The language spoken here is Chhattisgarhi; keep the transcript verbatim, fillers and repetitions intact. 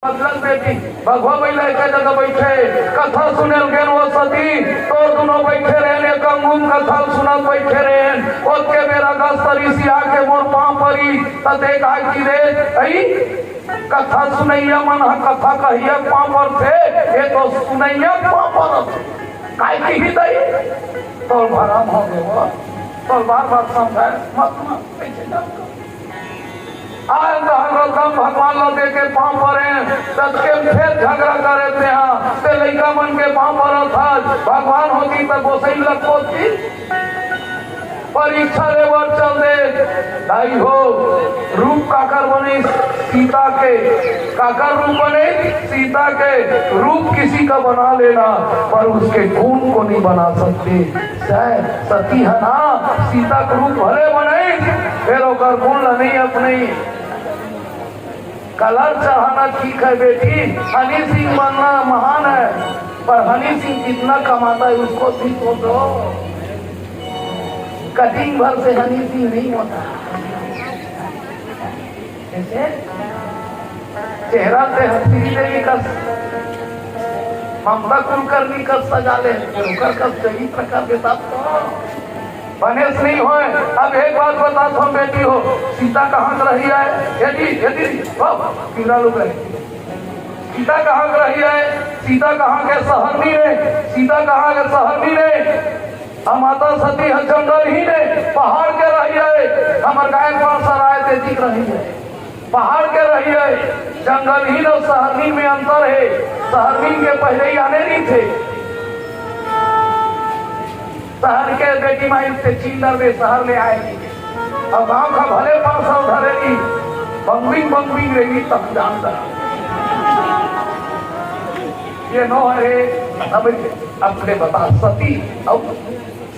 बदलत बेटी, भगवा बइला एके जगह बइठे, कथा सुने ल गेन ओ सती, तोर दुनों बइठे रहेन, एक अंगू म कथा ल सुनत बइठे रहेन। ओतके बेरा गस तरी सिया के मोर पाँव परी, त ते काय किहिस, अई, कथा सुनइया मन ह कथा कहइया के पाँव परथे, ए तो सुनइया के पाँव परत हे। काय किहिस दाई? तोर भरम होगे वो, तोर बार-बार समझाए, मत मान, कइसे जान कर। आज तो हम गौतम भगवान ल देके पाँव परे, ततके म फेर झगरा करे तेहा, ते लइका मन के पाँव परत हस, भगवान होतिस त गोसई ल कोसतिस। परीक्षा ले बर चल दे। दाई हो, रूप काकर बने? सीता के। काकर रूप बने? सीता के। रूप किसी का बना लेना, पर उसके गुण को नहीं बना सकते। सह-, सती हे ना, सीता के रूप भले बने, फेर ओकर गुण ल नहीं अपने। कलर चढ़ाना ठीक है बेटी, हनी सिंह बनना महान है, पर हनी सिंह कितना कमाता है उसको भी तो दो। कटिंग भर से हनी सिंह नहीं होता। जैसे चेहरा से हंसी देवी का, ममता कुलकर्णी का सजा ले, ओकर का चरित्र का बेटा तो बनेच नहीं होय। अब एक बात बताथंव बेटी हो, सीता कहाँ के रहिया हे? ये जी, ये जी, हो, पीरा लोग रहे। सीता कहाँ के रहिया हे? सीता कहाँ के? सहरनी में। सीता कहाँ के? सहरनी में। अब माता सती ह जंगलहीन हे, पहाड़ के रहिया हे। हमर गायकवाड़ सराय ते दिख रहिया हे। पहाड़ के रहिया हे, जंगलहीन अउ सहरनीन में अंतर हे। सहरनीन के पहले ही आने नहीं थे। सहर के बेटी माई ते चिंदर में सहर में आए नहीं। अब गांव का भले पार्सल धरे नहीं, बंबिंग बंबिंग रही तब जानता। ये नो है, अब अपने बता सती, अब